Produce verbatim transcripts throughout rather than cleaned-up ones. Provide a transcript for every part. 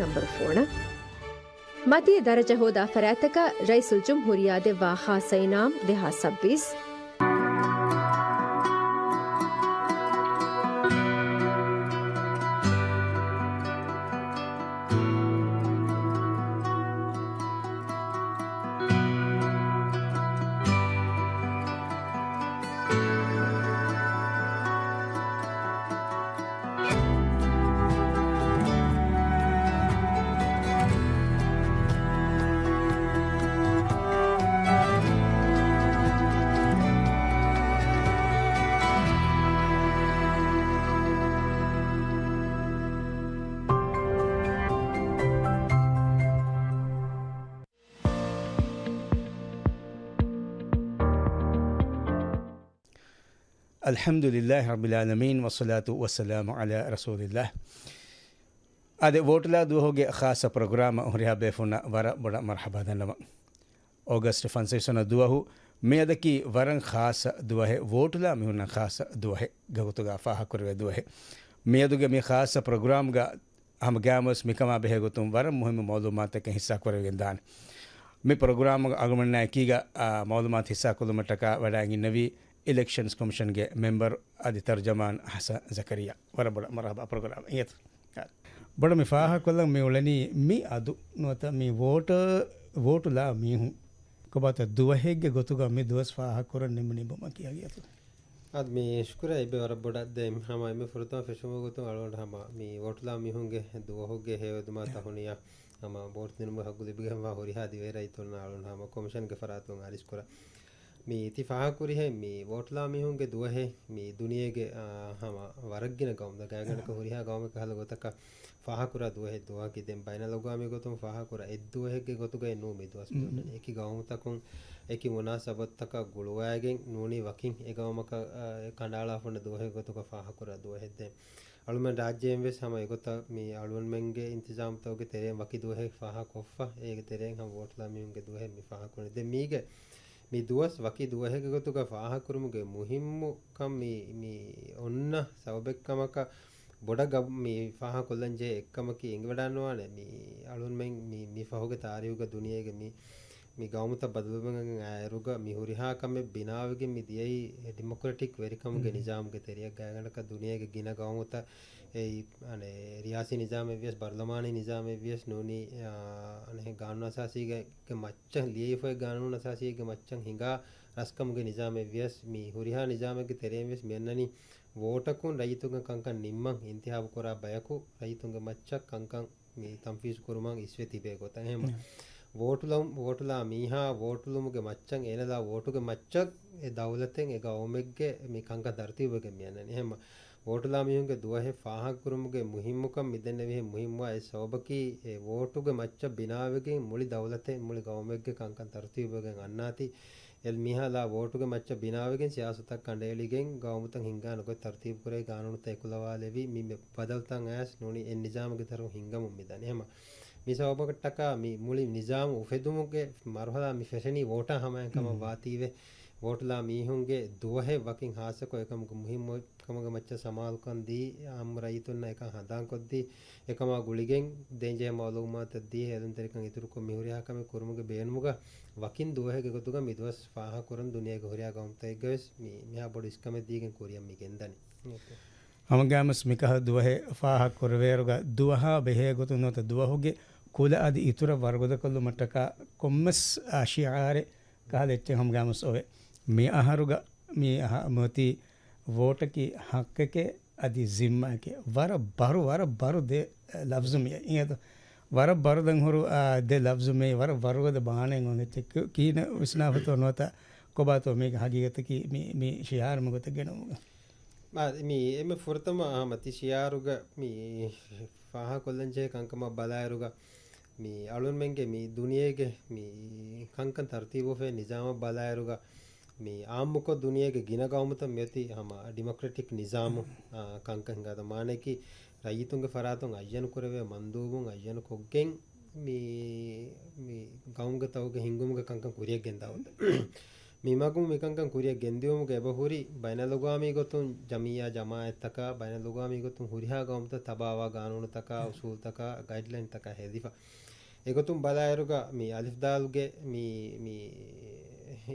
ނަންބަރު ފޯނަށް. މަތީ ދަރަޖަ ހޯދާ ފަރާތްތަކަށް ރައީސުލްޖުމްހޫރިއްޔާ ދެއްވާ ޚާއްޞަ އިނާމް ދެހާސް ސައްބީސް. އަލްޙަމްދުލިއްލާހި ރައްބިލް ޢާލަމީން، ވައްޞަލާތު ވައްސަލާމު ޢަލާ ރަސޫލިއްލާހް. އާދެ، ވޯޓުލާ ދުވަހުގެ ޚާއްޞަ ޕްރޮގްރާމަށް ހުރިހާ ބޭފުންނަށް ވަރަށް ބޮޑަށް މަރްޙަބާ ދަންނަވަން. އޯގަސްޓް ފަންސަވީސް ވަނަ ދުވަހު މިއަދަކީ ވަރަށް ޚާއްޞަ ދުވަހެއް، ވޯޓުލާ މީހުންނަށް ޚާއްޞަ ދުވަހެއް ގޮތުގަ ފާހަގަކުރެވޭ ދުވަހެއް. މިއަދުގެ މި ޚާއްޞަ ޕްރޮގްރާމްގަ ހަމަ ގާމުވެސް މިކަމާ ބެހޭ ގޮތުން ވަރަށް މުހިއްމު މައުލޫމާތަކެއް ހިއްސާ ކުރެވިގެން ދާނެ. މި ޕްރޮގްރާމް އަޅުގަނޑުމެންނާ އެކީގަ، އާ، މައުލޫމާތު ހިއްސާ ކޮށްލުމަށްޓަކާ ވަޑައިގެންނެވީ އިލެކްޝަންސް ކޮމިޝަންގެ މެމްބަރު އަދި ތަރުޖަމާން ޙަސަން ޒަކަރިއްޔާ. ވަރަށް ބޮޑަށް މަރްޙަބާ ޕްރޮގްރާމް އިނގޭތޯ. ބޮޑަށް މި ފާހަގަކޮށްލަން މި އުޅެނީ މި އަދު ނުވަތަ މި ވޯޓަ-، ވޯޓުލާ މީހުން ކޮބާތޯ ދުވަހެއްގެ ގޮތުގަ މި ދުވަސް ފާހަގަކުރަން ނިންމުނީ ކީއްވެގެންތޯ؟ އާދެ، މި ޝުކުރާ އެބެ ވަރަށް ބޮޑަށް ދެން ހަމަ އެންމެ ފުރަތަމަ ފެށުމުގެ ގޮތުން އަޅުގަނޑު ހަމަ މި ވޯޓުލާ މީހުންގެ ދުވަހުގެ ހެޔޮއެދުމާ ތަހުނިޔާ ހަމަ ވޯޓު ދިނުމުގެ ހައްގު ލިބިގެންވާ ހުރިހާ ދިވެހި ރައްޔިތުންނަށް އަޅުގަނޑު ހަމަ ކޮމިޝަންގެ ފަރާތުން އަރިސްކުރަން. މި ތި ފާހަގަކުރިހެން މި ވޯޓުލާ މީހުންގެ ދުވަހެއް މި ދުނިޔޭގެ، އާ، ހަމަ ވަރަށްގިނަ ގައުމުތައް ގާތްގަނޑަކަށް ހުރިހާ ގައުމެއްގެ ކަހަލަ ގޮތަކަށް ފާހަގަކުރާ ދުވަހެއް ދުވަހަކީ. ދެން ބައިނަލްއަގްވާމީ ގޮތުން ފާހަގަކުރާ އެއްދުވަހެއްގެ ގޮތުގައި ނޫން މި ދުވަސް މި އޮންނަނީ. އެކި ގައުމުތަކުން އެކި މުނާސަބަތުތަކާ ގުޅުވައިގެން ނޫނީ ވަކިން އެ ގައުމަކަށް، އާ، ކަނޑައަޅާފަ އޮންނަ ދުވަހެއް ގޮތުގަ ފާހަގަކުރާ ދުވަހެއް. ދެން އަޅުމެން ރާއްޖޭން ވެސް ހަމަ އެގޮތަށް މި އަޅުންމެންގެ އިންތިޒާމްތަކުގެ ތެރެއިން ވަކި ދުވަހެއް ފާހަގަކޮށްފަ، އޭގެ ތެރެއިން ހަމަ ވޯޓުލާ މީހުންގެ ދުވަހެއް މި ފާހަގަކުރަނީ. ދެން މީގެ މި ދުވަސް ވަކި ދުވަހެއްގެ ގޮތުގަ ފާހަގަކުރުމުގެ މުހިއްމުކަން މި، މި އޮންނަ ސަބަބެއްކަމަކަށް ބޮޑަށް ގަބް-، މި ފާހަގަކޮށްލަން ޖެހޭ އެއްކަމަކީ އެނގިވަޑައިނުވާނެ. މި އަޅުންމެން މި، މި ފަހުގެ ތާރީހުގަ ދުނިޔޭގެ މި، މި ގައުމުތައް ބަދަލުވެގެން އައިއިރުގަ މި ހުރިހާ ކަމެއް ބިނާވެގެން މި ދިޔައީ ޑިމޮކްރެޓިކް ވެރިކަމުގެ ނިޒާމުގެ ތެރެއަށް. ގާތްގަނޑަކަށް ދުނިޔޭގެ ގިނަ ގައުމުތައް އެއީ، އަނެއް، ރިޔާސީ ނިޒާމެއް ވިޔަސް، ބަރުލަމާނީ ނިޒާމެއް ވިޔަސް ނޫނީ، އާ، އަނެއް، ގާނޫނު އަސާސީގެ މައްޗަށް ލިޔެފައި ގާނޫނު އަސާސީގެ މައްޗަށް ހިނގާ ރަސްކަމުގެ ނިޒާމެއް ވިޔަސް، މި ހުރިހާ ނިޒާމެއްގެ ތެރެއިން ވެސް މި އަންނަނީ ވޯޓަކުން ރައްޔިތުންގެ ކަންކަން ނިންމަން އިންތިހާބު ކުރާ ބަޔަކު ރައްޔިތުންގެ މައްޗަށް ކަންކަން މި ތަންފީޒު ކުރުމަށް އިސްވެ ތިބޭ ގޮތަށް. އެހެން ވޯޓުލަ-، ވޯޓުލާ މީހާ ވޯޓުލުމުގެ މައްޗަށް އޭނަލާ ވޯޓުގެ މައްޗަށް އެ ދައުލަތެއް އެ ގައުމެއްގެ މި ކަންކަން ތަރުތީބުވެގެން މި އަންނަނީ. އެހެން ވޯޓުލާ މީހުންގެ ދުވަހެއް ފާހަގަކުރުމުގެ މުހިއްމުކަން މިދެންނެވިހެން މުހިއްމުވާ އެއް ސަބަބަކީ، އެ ވޯޓުގެ މައްޗަށް ބިނާވެގެން މުޅި ދައުލަތެއް މުޅި ގައުމެއްގެ ކަންކަން ތަރުތީބުވެގެން އަންނާތީ، އެ މީހާ ލާ ވޯޓުގެ މައްޗަށް ބިނާވެގެން ސިޔާސަތުތައް ކަނޑައެޅިގެން ގައުމުތައް ހިންގާނެ ގޮތް ތަރުތީބު ކުރެވި ގާނޫނުތައް އެކުލަވާލެވި މި މެ-، ބަދަލުތައް އަޔަސް ނޫނީ އެއް ނިޒާމުގެ ތަރު ހިންގަމުން މިދަނީ. އެހެމަ މި ސަބަބަކަށްޓަކާ މި މުޅި ނިޒާމު އުފެދުމުގެ މަރުހަލާ މި ފެށެނީ ވޯޓާ ހަމައިން ކަމަށް ވާތީވެ، ވޯޓުލާ މީހުންގެ ދުވަހެއް ވަކިން ހާއްސަކޮށް އެކަމުގެ މުހިއްމު ކަމުގެ މައްޗަށް ސަމާލުކަން ދީ، އާއްމު ރައްޔިތުންނަށް އެކަން ހަނދާންކޮށްދީ، އެކަމާ ގުޅިގެން ދޭންޖެހޭ މައުލޫމާތަށް ދީ، ހޭލުންތެރިކަން އިތުރުކޮށް މި ހުރިހާ ކަމެއް ކުރުމުގެ ބޭނުމުގަ ވަކިން ދުވަހެއްގެ ގޮތުގަ މި ދުވަސް ފާހަގަކުރަން ދުނިޔޭގެ ހުރިހާ ގައުމުތަކެއްގަވެސް މި، މިހާ ބޮޑު އިސްކަމެއް ދީގެން ކުރިއަށް މި ގެންދަނީ. ހަމަގައިމުވެސް މިކަހަލަ ދުވަހެއް ފާހަގަކުރެވޭއިރުގަ ދުވަހާ ބެހޭ ގޮތުން ނުވަތަ ދުވަހުގެ ކުލަ އަދި އިތުރަށް ވަރުގަދަކޮށްލުމަށްޓަކާ ކޮންމެސް، އާ، ޝިޢާރެއް ކަހަލަ އެއްޗެއް ހަމަގައިމުވެސް އޮވޭ. މި އަހަރުގަ މި އަހަ-، މިއޮތީ ވޯޓަކީ ޙައްޤެކޭ އަދި ޒިންމާއެކޭ. ވަރަށް ބަރު، ވަރަށް ބަރު ދެ ލަފްޒު މިއީ. އިނގޭތޯ؟ ވަރަށް ބަރު ދެން ހުރު، އާ، ދެ ލަފްޒު މިއީ ވަރަށް ވަރުގަދަ މާނައެއް އޮތް އެއްޗެއް. ކި-، ކިހިނެއް ވިސްނާފަތޯ ނުވަތަ ކޮބާތޯ މީގެ ހަގީގަތަކީ މި، މި ޝިޢާރު މިގޮތަށް ގެނައުމުގަ؟ މާ، މި އެންމެ ފުރަތަމަ ހަމަ ތި ޝިޢާރުގަ މި ފާހަގަކޮށްލަންޖެހޭ ކަންކަމަށް ބަލާއިރުގަ، މި އަޅުންމެންގެ މި ދުނިޔޭގެ މި ކަންކަން ތަރުތީބުވެފައި ނިޒާމަށް ބަލާއިރުގަ، މި އާއްމުކޮށް ދުނިޔޭގެ ގިނަ ގައުމުތައް މިއޮތީ ހަމަ ޑިމޮކްރެޓިކް ނިޒާމު، އާ، ކަންކަން ހިނގާތަ މާނައަކީ، ރައްޔިތުންގެ ފަރާތުން އައްޔަނު ކުރެވޭ މަންދޫބުން އައްޔަނު ކޮށްގެން މި، މި ގައުމުގެ ތައުގެ ހިންގުމުގެ ކަންކަން ކުރިއަށް ގެންދާ ގޮތަށް. މިމަގުން މިކަންކަން ކުރިއަށް ގެންދިއުމުގަ އެބަހުރި ބައިނަލްއަގްވާމީ ގޮތުން ޖަމިއްޔާ ޖަމާއަތްތަކާ، ބައިނަލްއަގްވާމީ ގޮތުން ހުރިހާ ގައުމުތައް ތަބާވާ ގާނޫނުތަކާ، އުސޫލުތަކާ، ގައިޑްލައިންތަކާ ހެދިފަ. އެގޮތުން ބަލާއިރުގަ މި އަލިފްދާލުގެ މި، މި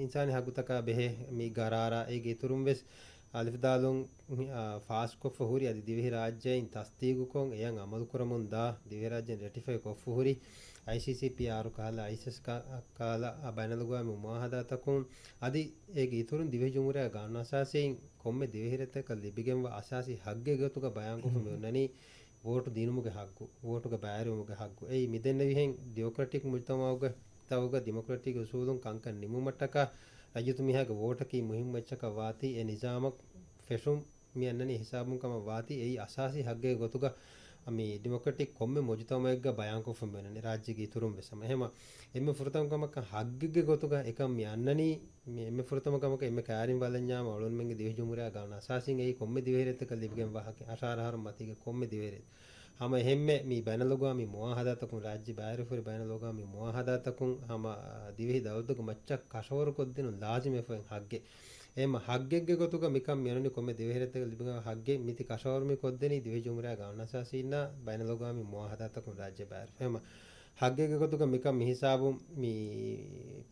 އިންސާނީ ހައްގުތަކާ ބެހޭ މި ގަރާރާ އޭގެ އިތުރުން ވެސް އަލިފްދާލުން، އާ، ފާސްކޮށްފަ ހުރި އަދި ދިވެހިރާއްޖެއިން ތަސްދީގުކޮށް އެޔަށް އަމަލުކުރަމުންދާ ދިވެހިރާއްޖެއިން ރެޓިފައި ކޮށްފަ ހުރި އައިސީސީޕީއާރު ކަހަލަ އައިސެސް ކަ-، ކަހަލަ ބައިނަލްއަގްވާމީ މުއާހަދާތަކުން އަދި އޭގެ އިތުރުން ދިވެހި ޖުމްހޫރިއްޔާ ގާނޫނުއަސާސީން ކޮންމެ ދިވެހިރަށްތަކަށް ލިބިގެންވާ އަސާސީ ހައްގެއްގެ ގޮތުގަ ބަޔާންކޮށްފަ މި އޮންނަނީ ވޯޓު ދިނުމުގެ ހައްގު، ވޯޓުގަ ބައިވެރިވުމުގެ ހައްގު. އެއީ މިދެންނެވިހެން ޑިމޮކްރެޓިކް މުޖުތަމަޢުގެ ތައުގަ ޑިމޮކްރެޓިކް އުސޫލުން ކަންކަން ނިމުމަށްޓަކާ ރައްޔިތު މީހާގެ ވޯޓަކީ މުހިންމު އެއްޗަކަށް ވާތީ އެ ނިޒާމަށް ފެށުން މި އަންނަނީ ހިސާބުން ކަމަށް ވާތީ އެއީ އަސާސީ ހައްގެއްގެ ގޮތުގަ މި ޑިމޮކްރެޓިކް ކޮންމެ މުޖުތަމަޢެއްގަ ބަޔާންކޮށްފަ މި އޮންނަނީ ރާއްޖޭގެ އިތުރުން ވެސް ހަމަ. އެހެމަ އެންމެ ފުރަތަމަ ކަމަކަށް ހައްގެއްގެ ގޮތުގަ އެކަން މި އަންނަނީ މި އެންމެ ފުރަތަމަ ކަމަކަށް އެންމެ ކައިރިން ބަލަންޏާމަ އަޅުގަނޑުމެންގެ ދިވެހި ޖުމްހޫރިއްޔާ ގާނޫނު އަސާސީން އެއީ ކޮންމެ ދިވެހިރައްތަކަށް ލިބިގެންވާ ހައްގެއް އަށާރަ އަހަރު މަތީގަ ކޮންމެ ދިވެހިރައް ހަމަ އެހެންމެ މި ބައިނަލްއަގްވާމީ މުއާހަދާތަކުން ރާއްޖެ ބައިވެރިފަހުރި ބައިނަލްއަގްވާމީ މުއާހަދާތަކުން ހަމަ ދިވެހި ދައުލަތުގެ މައްޗަށް ކަށަވަރުކޮށްދިނުން ލާޒިމެފައި ހައްގެއް. އެހެމަ ހައްގެއްގެ ގޮތުގަ މިކަން މިއޮންނަނީ ކޮންމެ ދިވެހިރައްތަކަށް ލިބިގެން ހައްގެއް މިތި ކަށަވަރު މި ކޮށްދެނީ ދިވެހި ޖުމްހޫރިއްޔާ ގާނޫނު އަސާސީންނާ ބައިނަލްއަގްވާމީ މުއާހަދާތަކުން ރާއްޖެ ބައިވެރި. އެހެމަ ހައްގެއްގެ ގޮތުގަ މިކަން މިހިސާބުން މި،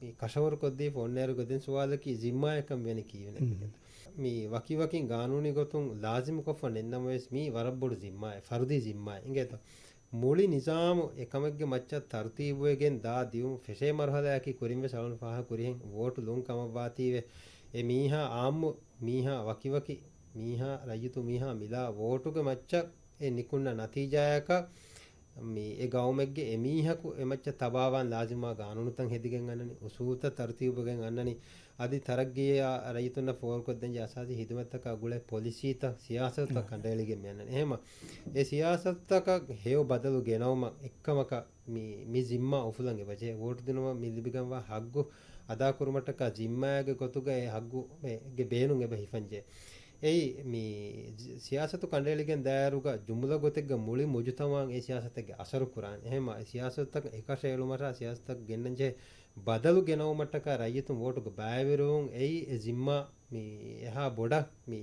މި ކަށަވަރުކޮށްދީފަ އޮންނައިރުގަ ދެން ސުވާލަކީ ޒިންމާއަކަށް ވެނީ ކީއްވެ ނެތް؟ މި ވަކިވަކިން ގާނޫނީ ގޮތުން ލާޒިމުކޮށްފަ ނެތްނަމަވެސް މީ ވަރަށް ބޮޑު ޒިންމާއެއް، ފަރުދީ ޒިންމާއެއް އިނގޭތޯ. މުޅި ނިޒާމު އެކަމެއްގެ މައްޗަށް ތަރުތީބުވެގެން ދާ ދިއުން ފެށޭ މަރުހަލާއަކީ ކުރިންވެސް އަޅުން ފާހަގަ ކުރިހެން ވޯޓު ލުން ކަމަށްވާތީވެ. އެ މީހާ އާއްމު މީހާ ވަކިވަކި މީހާ ރައްޔިތު މީހާ މިލާ ވޯޓުގެ މައްޗަށް އެ ނިކުންނަ ނަތީޖާއަކަށް މި އެ ގައުމެއްގެ އެ މީހަކު އެ މައްޗަށް ތަބާވާން ލާޒިމާ ގާނޫނުތައް ހެދިގެން އަންނަނީ، އުސޫލުތައް ތަރުތީބުވެގެން އަންނަނީ، އަދި ތަރައްގީއާ ރައްޔިތުންނަށް ފޯރުކޮށްދޭންޖެހޭ އަސާސީ ހިދުމަތްތަކާ ގުޅޭ ޕޮލިސީތައް، ސިޔާސަތުތައް ކަނޑައެޅިގެން މި އަންނަނީ. އެހެމަ އެ ސިޔާސަތުތަކަށް ހެޔޮ ބަދަލު ގެނައުމަށް އެއްކަމަކަށް މި، މި ޒިންމާ އުފުލަން އެބަޖެހޭ. ވޯޓު ދިނުމަށް މި ލިބިގެންވާ ހައްގު އަދާކުރުމަށްޓަކާ ޒިންމާގެ ގޮތުގައި ހައްގު ގެ ބޭނުން އެބަ ހިފަންޖެހޭ. އެއީ މި ޒި-، ސިޔާސަތު ކަނޑައެޅިގެން ދާއިރުގަ ޖުމުލަ ގޮތެއްގަ މުޅި މުޖުތަމަޢަށް އެ ސިޔާސަތެއްގެ އަސަރު ކުރާނެ. އެހެމަ އެ ސިޔާސަތުތައް އެކަށައެޅުމަށާ ސިޔާސަތައް ގެންނަންޖެހޭ ބަދަލު ގެނައުމަށްޓަކާ ރައްޔިތުން ވޯޓުގަ ބައިވެރިވުން އެއީ އެ ޒިންމާ މި އެހާ ބޮޑަށް މި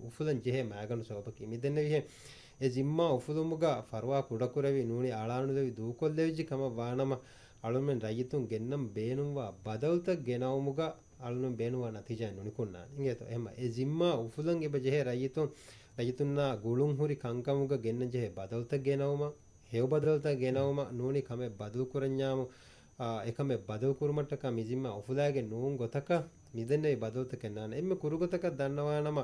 އުފުލަން ޖެހޭ މައިގަނޑު ސަބަބަކީ. މި ދެންނެވިހެން އެ ޒިންމާ އުފުލުމުގަ ފަރުވާ ކުޑަކުރެވި ނޫނީ އަޅާނުލެވި ދޫކޮށްލެވިއްޖެ ކަމަށް ވާނަމަ، އަޅުމެން ރައްޔިތުން ގެންނަން ބޭނުންވާ ބަދަލުތައް ގެނައުމުގަ އަޅުމެން ބޭނުންވާ ނަތީޖާއެއް ނުނިކުންނާނެ. އިނގޭތޯ؟ އެހެމަ އެ ޒިންމާ އުފުލަން އެބަ ޖެހޭ ރައްޔިތުން، ރައްޔިތުންނާ ގުޅުން ހުރި ކަންކަމުގަ ގެންނަން ޖެހޭ ބަދަލުތައް ގެނައުމަށް، ހެޔޮ ބަދަލުތައް ގެނައުމަށް ނޫނީ ކަމެއް ބަދަލު ކުރަންޏާމު، އާ، އެކަމެއް ބަދަލު ކުރުމަށްޓަކާ މި ޒިންމާ އުފުލާގެން ނޫން ގޮތަކަށް މިދެންނެވި ބަދަލުތަކެއް ނާނެ. އެންމެ ކުރު ގޮތަކަށް ދަންނަވާނަމަ،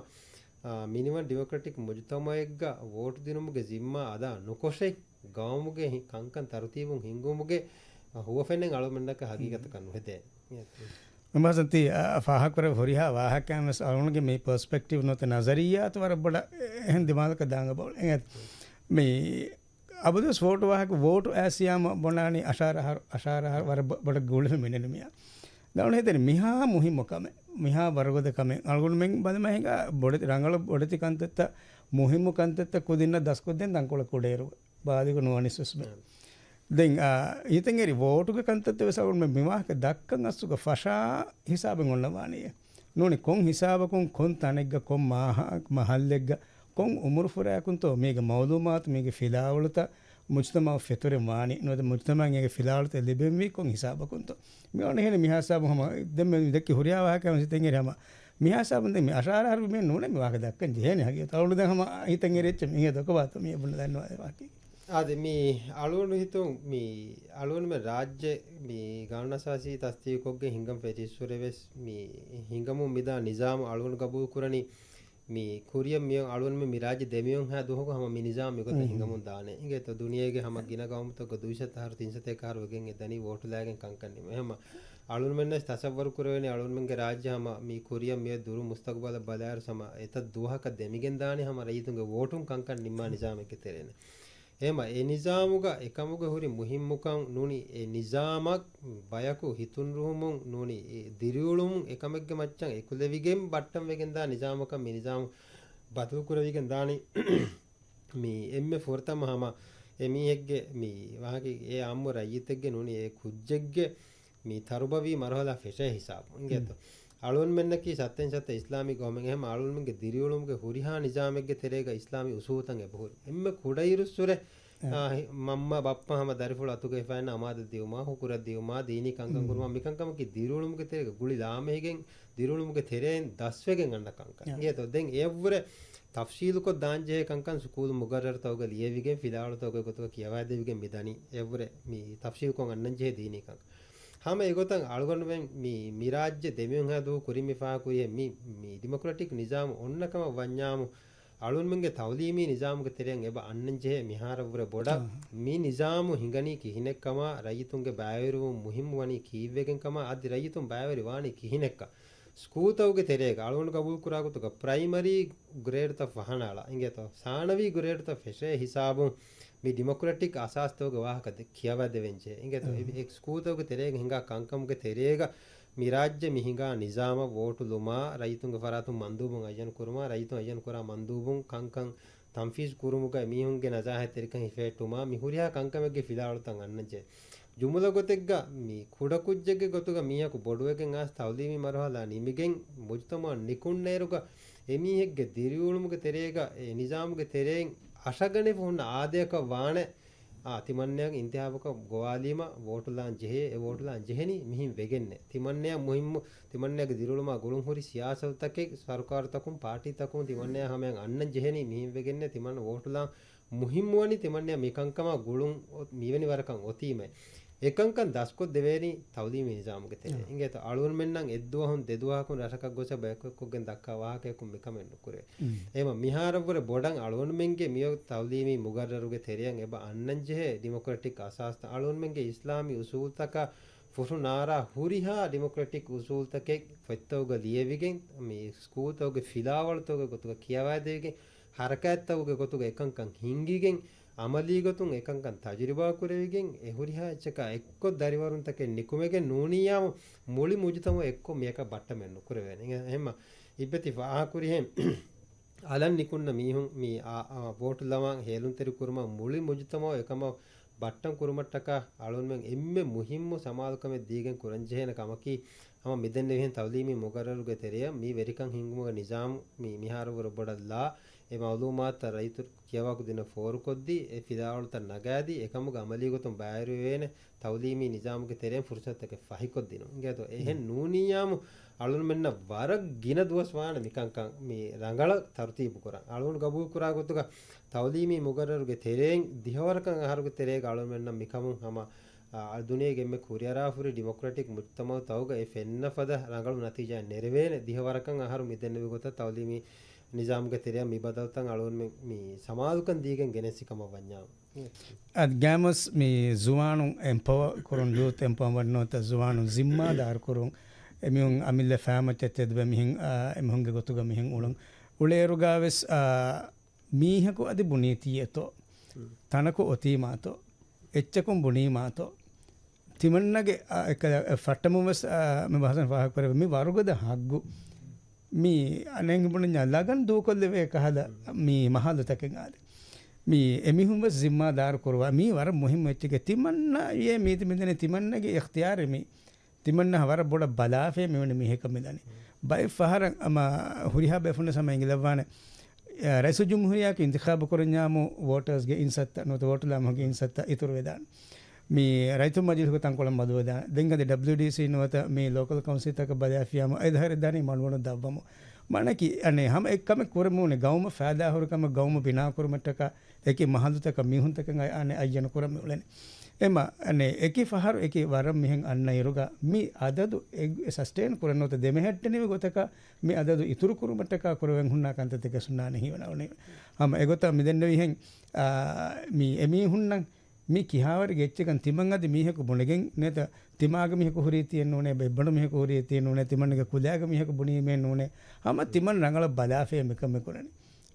އާ، މިނިވަން ޑިމޮކްރެޓިކް މުޖުތަމަޢެއްގަ ވޯޓު ދިނުމުގެ ޒިންމާ އަދާ ނުކޮށެއް، ގައުމުގެ ހި-، ކަންކަން ތަރުތީބުން ހިންގުމުގެ، އާ، ހުވަފެނެއް އަޅުމެންނަކަށް ހަގީގަތަކަށް ނުހެދޭނެ. މި މަސަންތީ، އާ، ފާހަގަކުރެވި ހުރިހާ ވާހަކައިން ވެސް އަޅުގަނޑުގެ މި ޕަރސްޕެކްޓިވް ނުވަތަ ނަޒަރިއްޔާތު ވަރަށް ބޮޑަށް އެހެން ދިމާލަކަށް ދާން އެބައުޅޭ. އެނގޭތަ؟ މި އަބަދުވެސް ވޯޓު ވާހަކަ ވޯޓު އައިސިޔާމަ ބުނާނީ އަށާރަ އަހަރު، އަށާރަ އަހަރު ވަރަށް ބޮ-، ބޮޑަށް ގުޅިފަ މިނެނު މިއާ. ދައުނު ހެދެނީ މިހާ މުހިއްމު ކަމެއް، މިހާ ވަރުގަދަ ކަމެއް. އަޅުގަނޑުމެން ބަލަމާ ހިނގާ ބޮޑެތި ރަނގަޅު ބޮޑެތި ކަންތައްތައް، މުހިއްމު ކަންތައްތައް ކުދިންނަށް ދަސްކޮށްދޭން ތަންކޮޅެއް ކުޑައިރު ބާލިގު ނުވަނިސް ވެސް ބެ. ދެން، އާ، އިތަން އެރި ވޯޓުގެ ކަންތައްތައް ވެސް އަޅުގަނޑުމެން މި ވާހަކަ ދައްކަން އަސްލުގަ ފަށާ ހިސާބެއް އޮންނަވާނީ. ނޫނީ ކޮން ހިސާބަކުން ކޮން ތަނެއްގަ ކޮން މާހަ-، މަހައްލެއްގަ ކޮން އުމުރުފުރާއަކުންތޯ މީގެ މައުލޫމާތު، މީގެ ފިލާވަޅުތައް މުޖުތަމަޢަށް ފެތުރެން ވާނީ، ނުވަތަ މުޖުތަމަޢަށް އޭގެ ފިލާވަޅުތައް ލިބެންވީ ކޮން ހިސާބަކުންތޯ؟ މި އޮންނަ ހެނެއް މިހާ ހިސާބު ހަމަ ދެން މި ދެއްކި ހުރިހާ ވާހަކަ ހަމަ ހިތަށް އެރި ހަމަ މިހާ ހިސާބުން ދެން މި އަށާރަ އަހަރު މި ނޫނެ މި ވާހަކަ ދައްކަން ޖެހޭނެ ހަގީގަތަށް. އަޅުގަނޑު ދެން ހަމަ ހިތަށް އެރި އެއްޗެއް މި ދޮކަވާތޯ މި ބުނެލަން ވާހަކަ. އާދެ، މި އަޅުގަނޑު ހިތުން، މި އަޅުގަނޑުމެން ރާއްޖެ މި ގާނޫނުއަސާސީ ތަސްދީގުކޮށްގެން ހިނގަން ފެށިއްސުރެވެސް، މި ހިނގަމުން މިދާ ނިޒާމު އަޅުގަނޑު ގަބޫލުކުރަނީ، މި ކުރިއަށް މިއޮން އަޅުގަނޑުމެން މި ރާއްޖެ ދެމިއޮން ހާ ދުވަހަކު ހަމަ މި ނިޒާމު މިގޮތަށް ހިނގަމުން ދާނެ. އިނގޭތޯ ދުނިޔޭގެ ހަމަ ގިނަ ގައުމުތަކުގަ ދުއިސައްތަ އަހަރު ތިންސައްތަ އަހަރު ވެގެން އެ ދަނީ ވޯޓުލާގެން ކަންކަން ނިމުން. އެހެންމަ އަޅުގަނޑުމެންނަށް ތަސައްވަރު ކުރެވޭނެ އަޅުގަނޑުމެންގެ ރާއްޖެ ހަމަ މި ކުރިއަށް މިއޮތް ދުރު މުސްތަގުބަލަށް ބަލާއިރު ހަމަ އެތައް ދުވަހަކަށް ދެމިގެން ދާނީ ހަމަ ރައްޔިތުންގެ ވޯޓުން ކަންކަން ނިންމާ ނިޒާމެއްގެ ތެރޭނެ. އެހެންމަ އެ ނިޒާމުގަ އެކަމުގެ ހުރި މުހިއްމުކަން ނޫނީ އެ ނިޒާމަށް ބަޔަކު ހިތުން ރުހުމުން ނޫނީ އެ ދިރިއުޅުމުން އެކަމެއްގެ މައްޗަށް އެކުލެވިގެން ބައްޓަން ވެގެން ދާ ނިޒާމަކަށް މި ނިޒާމު ބަދަލު ކުރެވިގެން ދާނީ. މި އެންމެ ފުރަތަމަ ހަމަ އެ މީހެއްގެ މި ވާހަކަ އެ އާއްމު ރައްޔިތެއްގެ ނޫނީ އެ ކުއްޖެއްގެ މި ތަރުބަވީ މަރުހަލާ ފެށޭ ހިސާބު އިނގޭތޯ. އަޅުންމެންނަކީ ސައްތައިން ސައްތަ އިސްލާމީ ގައުމެއް. އެހެން އަޅުންމެންގެ ދިރިއުޅުމުގެ ހުރިހާ ނިޒާމެއްގެ ތެރޭގަ އިސްލާމީ އުސޫލުތައް އެބަހުރި. އެންމެ ކުޑައިރުއްސުރެ އާ، މަންމަ ބައްޕަ ހަމަ ދަރިފުޅު އަތުގައި ފައިން އަމާދަ ދިއުމާ، ހުކުރަ ދިއުމާ، ދީނީ ކަންކަން ކުރުމާ، މިކަންކަމަކީ ދިރިއުޅުމުގެ ތެރޭގަ ގުޅި ލާމެހިގެން، ދިރިއުޅުމުގެ ތެރެއިން ދަސްވެގެން އަންނަ ކަންކަން. އިނގޭތޯ؟ ދެން އެއަށްވުރެ ތަފްސީލުކޮށް ދާންޖެހޭ ކަންކަން ސުކޫލު މުގައްރަރުތަކުގަ ލިޔެވިގެން، ފިލާވަޅުތަކުގެ ގޮތުގަ ކިޔަވައިދެވިގެން މިދަނީ. އެއަށްވުރެ މި ތަފްސީލުކޮށް އަންނަންޖެހޭ ދީނީ ކަންކަން. ހަމަ އެގޮތަށް އަޅުގަނޑުމެން މި، މި ރާއްޖެ ދެމިއޮންހާ ދުވަހު ކުރިން މި ފާހަގަކުރިހެން މި، މި ޑިމޮކްރެޓިކް ނިޒާމު އޮންނަ ކަމަށް ވަންޏާމު، އަޅުންމެންގެ ތައުލީމީ ނިޒާމުގެ ތެރެއަށް އެބަ އަންނަންޖެހޭ މިހާރަށްވުރެ ބޮޑަށް މި ނިޒާމު ހިނގަނީ ކިހިނެއްކަމާ، ރައްޔިތުންގެ ބައިވެރިވުން މުހިއްމުވަނީ ކީއްވެގެންކަމާ، އަދި ރައްޔިތުން ބައިވެރިވާނީ ކިހިނެއްކަން. ސްކޫލްތަކުގެ ތެރޭގަ އަޅުގަނޑު ގަބޫލުކުރާ ގޮތުގަ ޕްރައިމަރީ ގްރޭޑްތައް ފަހަނައަޅާ އިނގޭތޯ، ސާނަވީ ގްރޭޑްތައް ފެށޭ ހިސާބުން މި ޑިމޮކްރެޓިކް އަސާސްތަކުގެ ވާހަކަ ދެ-، ކިޔަވައިދެވެންޖެހޭ. އިނގޭތޯ، އެ، އެ ސްކޫލްތަކުގެ ތެރޭގަ ހިނގާ ކަންކަމުގެ ތެރޭގަ މި ރާއްޖެ މި ހިނގާ ނިޒާމަށް ވޯޓުލުމާ، ރައްޔިތުންގެ ފަރާތުން މަންދޫބުން އައްޔަން ކުރުމާ، ރައްޔިތުން އައްޔަން ކުރާ މަންދޫބުން ކަންކަން ތަންފީޒު ކުރުމުގައި މީހުންގެ ނަޒާހަތްތެރިކަން ހިފެހެއްޓުމާ، މި ހުރިހާ ކަންކަމެއްގެ ފިލާވަޅުތައް އަންނަންޖެހޭ. ޖުމުލަ ގޮތެއްގަ މި ކުޑަކުއްޖެއްގެ ގޮތުގަ މީހަކު ބޮޑުވެގެން އައިސް ތައުލީމީ މަރުހަލާ ނިމިގެން މުޖުތަމަޢަށް ނިކުންނައިރުގަ އެމީހެއްގެ ދިރިއުޅުމުގެ ތެރޭގަ އެ ނިޒާމުގެ ތެރެއިން އަށަގަނެފަ ހުންނަ އާދަޔަކަށް ވާނެ، އާ، ތިމަންނަޔަށް އިންތިހާބަކަށް ގޮވާލީމަ ވޯޓުލާން ޖެހޭ، އެ ވޯޓުލާން ޖެހެނީ މިހިން ވެގެންނޭ. ތިމަންނަޔަށް މުހިއްމު، ތިމަންނަޔަގެ ދިރިއުޅުމާ ގުޅުން ހުރި ސިޔާސަތުތަކެއް، ސަރުކާރުތަކުން، ޕާޓީތަކުން ތިމަންނަޔާ ހަމަޔަށް އަންނަން ޖެހެނީ މިހިން ވެގެންނޭ. ތިމަންނަ ވޯޓުލާން މުހިއްމުވަނީ ތިމަންނަޔަށް މިކަންކަމާ ގުޅުން އޮ-، މިވެނި ވަރަކަށް އޮތީމައި. އެކަންކަން ދަސްކޮށް ދެވޭނީ ތައުލީމީ ނިޒާމުގެ ތެރޭ. އާ. އިނގޭތޯ އަޅުގަނޑުމެންނަށް އެއްދުވަހުން ދެދުވަހަކުން ރަށަކަށް ގޮސް ބަޔަކު އެއްކޮށްގެން ދައްކާ ވާހަކަޔަކުން މިކަމެއް ނުކުރޭ. އެމަ މިހާރަށްވުރެ ބޮޑަށް އަޅުގަނޑުމެންގެ މިއޮތް ތައުލީމީ މުގައްރަރުގެ ތެރެއަށް އެބަ އަންނަންޖެހޭ ޑިމޮކްރެޓިކް އަސާސްތައް އަޅުގަނޑުމެންގެ އިސްލާމީ އުސޫލްތަކަށް ފުށު ނާރާ ހުރިހާ ޑިމޮކްރެޓިކް އުސޫލްތަކެއް ފޮތްތަކުގަ ލިޔެވިގެން، މި ސްކޫލްތަކުގެ ފިލާވަޅުތަކުގެ ގޮތުގަ ކިޔަވައިދެވިގެން، ހަރަކާތްތަކުގެ ގޮތުގަ އެކަންކަން ހިންގިގެން، އަމަލީ ގޮތުން އެކަންކަން ތަޖުރިބާ ކުރެވިގެން، އެ ހުރިހާ އެއްޗަކާ އެއްކޮށް ދަރިވަރުންތަކެއް ނިކުމެގެން ނޫނިއްޔާމު މުޅި މުޖުތަމަޢު އެއްކޮށް މިއަކަށް ބައްޓަމެއް ނުކުރެވޭނެ. އެހެންމަ އިއްބަތި ފާހަކުރިހެން އަލަށް ނިކުންނަ މީހުން މި އާ، އާ، ވޯޓު ލަވާން ހޭލުންތެރި ކުރުމަށް މުޅި މުޖުތަމަޢު އެކަމަށް ބައްޓަން ކުރުމަށްޓަކާ އަޅުންމެން އެންމެ މުހިއްމު ސަމާލުކަމެއް ދީގެން ކުރަންޖެހޭނެ ކަމަކީ، ހަމަ މިދެންނެވިހެން ތައުލީމީ މުގައްރަރުގެ ތެރެއަށް މި ވެރިކަން ހިންގުމުގެ ނިޒާމު މި މިހާރު ވުރެ ބޮޑަށް ލާ، އެ މައުލޫމާތުތައް ރައްޔިތު ކިޔަވާކު ދިނަ ފޯރުކޮށްދީ، އެ ފިލާވަޅުތައް ނަގާދީ، އެކަމުގެ އަމަލީ ގޮތުން ބައިވެރިވޭނެ ތައުލީމީ ނިޒާމުގެ ތެރެއިން ފުރުސަތުތަކެއް ފަހިކޮށްދިނުން. އިނގޭތޯ؟ އެހެން ނޫނިއްޔާމު އަޅުންމެންނަށް ވަރަށް ގިނަ ދުވަސް ވާނެ މިކަންކަން މި ރަނގަޅަށް ތަރުތީބު ކުރަން. އަޅުން ގަބޫލު ކުރާ ގޮތުގަ ތައުލީމީ މުގައްރަރުގެ ތެރެއިން ދިހަވަރަކަށް އަހަރުގެ ތެރޭގަ އަޅުންމެންނަށް މިކަމުން ހަމަ، އާ، ދުނިޔޭގެ އެންމެ ކުރިއަރާފުރި ޑިމޮކްރެޓިކް މުޖުތަމަޢުތަކުގަ އެ ފެންނަ ފަދަ ރަނގަޅު ނަތީޖާއެއް ނެރެވޭނެ. ދިހަވަރަކަށް އަހަރު މި ދެންނެވި ގޮތަށް ތައުލީމީ ނިޒާމުގެ ތެރެއަށް މި ބަދަލުތައް އަޅުންމެން މި ސަމާލުކަން ދީގެން ގެނެސް ކަމަށް ވަންޏާ. އަދި ގާމުސް މި ޒުވާނުން އެމްޕަވަ ކުރުން، ޔޫތް އެމްޕަވަމަންޓް ނުވަތަ ޒުވާނުން ޒިންމާދާރު ކުރުން، އެމީހުން އަމިއްލަ ފައިމައްޗަށް ތެދުވެ މިހެން، އާ، އެމީހުންގެ ގޮތުގަ މިހެން އުޅުން. އުޅޭއިރުގާވެސް، އާ، މީހަކު އަދި ބުނީތީއެތޯ، ތަނަކު އޮތީމާތޯ، އެއްޗަކުން ބުނީމާތޯ، ތިމަންނަގެ، އާ، އެކަ-، އެ ފައްޓަމުން ވެސް، އާ، މި ބަހަސަން ފާހަގަކުރެވޭ މި ވަރުގަދަ ހައްގު. މީ އަނެއް ބުނަންޏާ ލަގަން ދޫކޮށްލެވޭ ކަހަލަ މީ މަހަލުތަކެއް އާދެ. މީ އެމީހުން ވެސް ޒިންމާދާރު ކުރުވާ. މީ ވަރަށް މުހިއްމު އެއްޗެކޭ. ތިމަންނަ އޭ މީތި މިދަނީ ތިމަންނަގެ އިޚްތިޔާރެއް މީ. ތިމަންނަ ވަރަށް ބޮޑަށް ބަލާފައި މިވަނީ މީހަކަށް މިދަނީ. ބައެއް ފަހަރަށް ހަމަ ހުރިހާ ބޭފުޅުން ހަމަ އެނގިލައްވާނެ. އަ، ރައީސުލްޖުމްހޫރިއްޔާއަކު އިންތިޚާބު ކުރަންޏާމު ވޯޓާސްގެ އިންސައްތަ ނުވަތަ ވޯޓުލާމުގެ އިންސައްތަ އިތުރުވެދާނެ. މި ރައްޔިތުން މަޖިލިހުގެ ތަންކޮޅަށް މަދުވެދާނެ. ދެން އަދި ޑަބްލިޔުޑީސީ ނުވަތަ މި ލޯކަލް ކައުންސިލްތަކަށް ބަލާފިޔާމު އެދަހަރެއް ދާނީ މަނުވަނު ދަށްވަމު. މާނައަކީ އަނެއް ހަމަ އެއްކަމެއް ކުރަމުން ގައުމަށް ފައިދާހުރި ކަމެއް ގައުމު ބިނާކުރުމަށްޓަކާ އެކި މަހަލުތަކަށް މީހުންތަކެއް އައި-، އަނެއް އައްޔަނު ކުރަން މިއުޅެނީ. އެމަ އަނެއް އެކި ފަހަރު އެކި ވަރަށް މިހެން އަންނަ އިރުގަ މި އަދަދު އެ-، އެ ސަސްޓެއިން ކުރަން ނުވަތަ ދެމެހެއްޓެނިވި ގޮތަކަށް މި އަދަދު އިތުރު ކުރުމަށްޓަކާ ކުރެވެން ހުންނާ ކަންތައްތަކެއް ސުންނާނެ ހީވަނަ އުޅެނީ. ހަމަ އެގޮތަށް މިދެންނެވިހެން، އާ، މި އެމީހުންނަށް މި ކިހާވަރެއްގެ އެއްޗެއް ތިމަން އަދި މީހަކު ބުނެގެން ނެތަ، ތިމާގެ މީހަކު ހުރީތީއެއް ނޫނޭ، ބެއްބަނޑު މީހަކު ހުރީތީއެއް ނޫނޭ، ތިމަންނަގެ ކުލައިގެ މީހަކު ބުނީމޭ ނޫނޭ. ހަމަ ތިމަން ރަނގަޅަށް ބަލާފައި މިކަމެއް ކުރަނީ.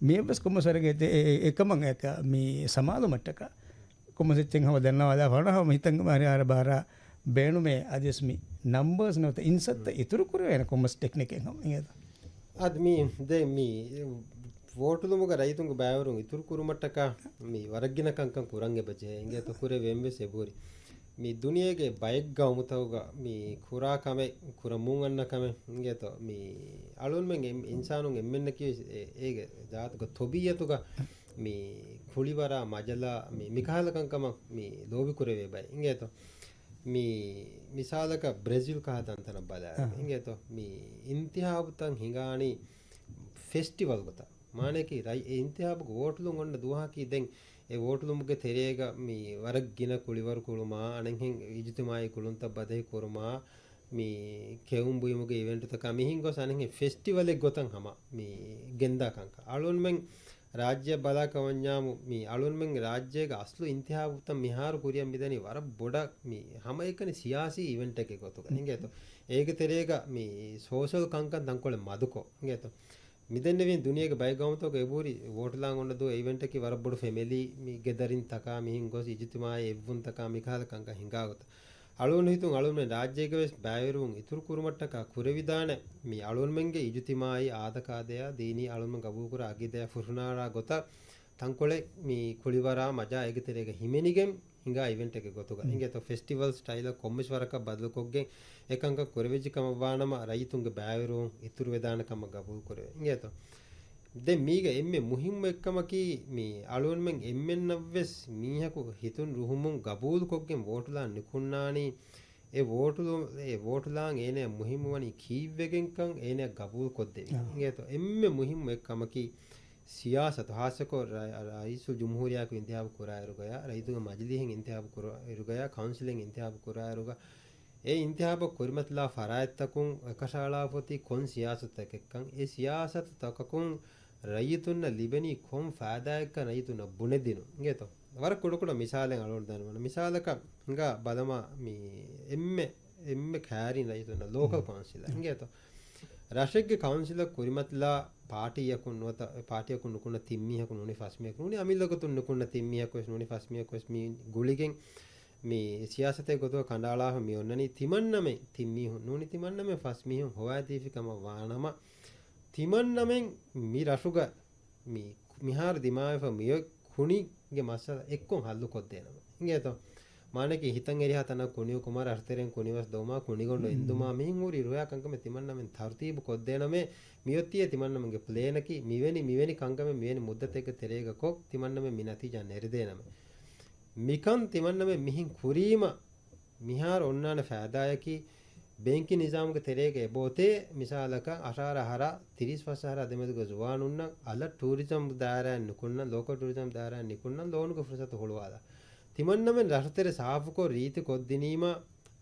މިއެއްވެސް ކޮންމެސް ވަރެއްގެ އެ-، އެ-، އެކަމަށް އެކަ-، މި ސަމާލުމަށްޓަކާ ކޮންމެސް އެއްޗެއް ހަމަ ދަންނަވާލާ ފަނަ ހަމަ ހިތަށް މާރި އާރަ ބާރާ ބޭނުމޭ އަދިވެސް މި ނަމްބަރސް ނުވަތަ އިންސައްތަ އިތުރު ކުރެވޭނެ ކޮންމެސް ޓެކްނިކެއް ހަމަ އިނގޭތަ؟ އަދި މި ދެ މި ވޯޓުލުމުގަ ރައްޔިތުންގެ ބައިވެރިވުން އިތުރު ކުރުމަށްޓަކާ މި ވަރަށް ގިނަ ކަންކަން ކުރަން އެބަޖެހޭ އިނގޭތަ ކުރެވެން ވެސް އެބަހުރި. މި ދުނިޔޭގެ ބައެއް ގައުމުތަކުގަ މި ކުރާ ކަމެއް، ކުރަމުން އަންނަ ކަމެއް އިނގޭތޯ. މި އަޅުންމެން އެ-، އިންސާނުން އެންމެންނަކީ ވެސް އެ-، އޭގެ ޒާތުގަ ތޮބީއަތުގަ މި ކުޅިވަރާ މަޖަލާ މި، މިކަހަލަ ކަންކަމަށް މި ލޯބިކުރެވޭ ބައެއް އިނގޭތޯ. މި މިސާލަކަށް ބްރެޒިލް ކަހަލަ ތަންތަނަށް ބަލާ އަހަ. އިނގޭތޯ. މި އިންތިހާބުތައް ހިނގާނީ ފެސްޓިވަލް ގޮތަށް. މާނަޔަކީ ރައި-، އެ އިންތިހާބުގެ ވޯޓުލުން އޮންނަ ދުވަހަކީ ދެން އެ ވޯޓުލުމުގެ ތެރޭގަ މި ވަރަށް ގިނަ ކުޅިވަރު ކުޅުމާ، އަނެއްހެން އިޖުތިމާއީ ކުޅުންތައް ބަދަހި ކުރުމާ، މި ކެއުން ބުއިމުގެ އިވެންޓުތަކާ މިހިން ގޮސް އަނެއްހެން ފެސްޓިވަލެއް ގޮތަށް ހަމަ މި ގެންދާ ކަންކަން. އަޅުންމެން ރާއްޖެއަށް ބަލާކަމަންޏާމު މި އަޅުންމެން ރާއްޖޭގަ އަސްލު އިންތިހާބުތައް މިހާރު ކުރިއަށް މިދަނީ ވަރަށް ބޮޑަށް މި ހަމައެކަނި ސިޔާސީ އިވެންޓެއްގެ ގޮތުގަ އިނގޭތޯ. އޭގެ ތެރޭގަ މި ސޯޝަލް ކަންކަން ތަންކޮޅެއް މަދުކޮށް އިނގޭތޯ. މިދެންނެވިން ދުނިޔޭގެ ބައެއް ގައުމުތަކުގަ އެބަހުރި ވޯޓުލާން އޮންނަ ދުވަހު އެ އިވެންޓަކީ ވަރަށް ބޮޑު ފެމެލީ މި ގެދަރިންތަކާ މިހިން ގޮސް އިޖުތިމާއީ އެއްވުންތަކާ މިކަހަލަ ކަންކަން ހިނގާ ގޮތަށް. އަޅުގަނޑު ހިތުން އަޅުގަނޑުމެން ރާއްޖޭގަ ވެސް ބައިވެރިވުން އިތުރު ކުރުމަށްޓަކާ ކުރެވިދާނެ މި އަޅުގަނޑުމެންގެ އިޖުތިމާއީ އާދަކާދަޔާ ދީނީ އަޅުގަނޑުމެން ގަބޫލުކުރާ އަގީދަޔާ ފުރުހުނާރާ ގޮތަށް ތަންކޮޅެއް މި ކުޅިވަރާ މަޖާ އޭގެ ތެރޭގަ ހިމެނިގެން ހިނގާ އިވެންޓެއްގެ ގޮތުގަ އިނގޭތޯ. ފެސްޓިވަލް ސްޓައިލަށް ކޮންމެސް ވަރަކަށް ބަދަލުކޮށްގެން އެކަންކަން ކުރެވިއްޖެ ކަމަށްވާނަމަ ރައްޔިތުންގެ ބައިވެރިވުން އިތުރުވެދާނެ ކަމަށް ގަބޫލުކުރެވޭ އިނގޭތޯ. ދެން މީގަ އެންމެ މުހިއްމު އެއްކަމަކީ މި އަޅުގަނޑުމެން އެންމެންނަށްވެސް މީހަކު ހިތުން ރުހުމުން ގަބޫލުކޮށްގެން ވޯޓުލާން ނިކުންނާނީ އެ ވޯޓުލު-، އެ ވޯޓުލާން އޭނަޔަށް މުހިއްމުވަނީ ކީއްވެގެންކަން އޭނަޔަށް ގަބޫލުކޮށްދެވި. އިނގޭތޯ އެންމެ މުހިއްމު އެއްކަމަކީ ސިޔާސަތު، ހާއްސަކޮށް ރަ-، ރައީސުލް ޖުމްހޫރިއްޔާއަކު އިންތިހާބު ކުރާއިރުގަޔާ، ރައްޔިތުންގެ މަޖިލީހެއް އިންތިހާބު ކުރާއިރުގަޔާ، ކައުންސިލެއް އިންތިހާބު ކުރާއިރުގަ، އެ އިންތިހާބަށް ކުރިމަތިލާ ފަރާތްތަކުން އެކަށައަޅާފައޮތީ ކޮން ސިޔާސަތުތަކެއްކަން، އެ ސިޔާސަތުތަކަކުން ރައްޔިތުންނަށް ލިބެނީ ކޮން ފައިދާއެއްކަން ރައްޔިތުންނަށް ބުނެދިނުން. އިނގޭތޯ؟ ވަރަށް ކުޑަކުޑަ މިސާލެއް އަޅުގަނޑު ދަންނަވަން. މިސާލަކަށް ހިނގާ ބަލަމާ މި އެންމެ އެންމެ ކައިރިން ރައްޔިތުންނަށް ލޯކަލް ކައުންސިލަށް އިނގޭތޯ؟ ރަށެއްގެ ކައުންސިލަށް ކުރިމަތިލާ ޕާޓީއަކުން ނުވަތަ، ޕާޓީއަކުން ނުކުންނަ ތިން މީހަކު ނޫނީ ފަސް މީހަކު ނޫނީ އަމިއްލަ ގޮތުން ނުކުންނަ ތިން މީހަކު ވެސް ނޫނީ ފަސް މީހަކު ވެސް މި ގުޅިގެން މި ސިޔާސަތެއް ގޮތުގަ ކަނޑައަޅާފަ މި އޮންނަނީ ތިމަންނަމެން ތިން މީހުން ނޫނީ ތިމަންނަމެން ފަސް މީހުން ހޮވާދީފި ކަމަށް ވާނަމަ، ތިމަންނަމެން މި ރަށުގަ މި، މިހާރު ދިމާވެފަ މިއޮތް ކުނިގެ މައްސަލަ އެއްކޮށް ހައްލު ކޮށްދޭނަމަ. އިނގޭތޯ؟ މާނައަކީ ހިތަށް އެރިހާ ތަނަށް ކުނި އުކުމާ، ރަށުތެރެއިން ކުނިވަސް ދޮވުމާ، ކުނިގޮނޑު އެންދުމާ، މިހިން ހުރި ރުހާ ކަންކަމެއް ތިމަންނަމެން ތަރުތީބު ކޮށްދޭނަމޭ. މިއޮތީ ތިމަންނަމެންގެ ޕްލޭނަކީ، މިވެނި، މިވެނި ކަންކަމެއް މިވެނި މުއްދަތެއްގެ ތެރޭގަ ކޮށް، ތިމަންނަމެން މި ނަތީޖާ ނެރެދޭނަމޭ. މިކަން ތިމަންނަމެން މިހިން ކުރީމަ، މިހާރު އޮންނާނެ ފައިދާއަކީ، ބޭންކިން ނިޒާމުގެ ތެރޭގަ އެބައޮތޭ، މިސާލަކަށް، އަށާރަ އަހަރާ ތިރީސް ފަސް އަހަރާ ދެމެދުގެ ޒުވާނުންނަށް އަލަށް ޓޫރިޒަމް ދާއިރާއެއް ނުކުންނަން، ލޯކަލް ޓޫރިޒަމް ދާއިރާއެއް ނުކުންނަން ލޯނުގެ ފުރުސަތު ހުޅުވާލާ. ތިމަންނަމެން ރަށުތެރެ ސާފުކޮށް ރީތި ކޮށްދިނީމަ،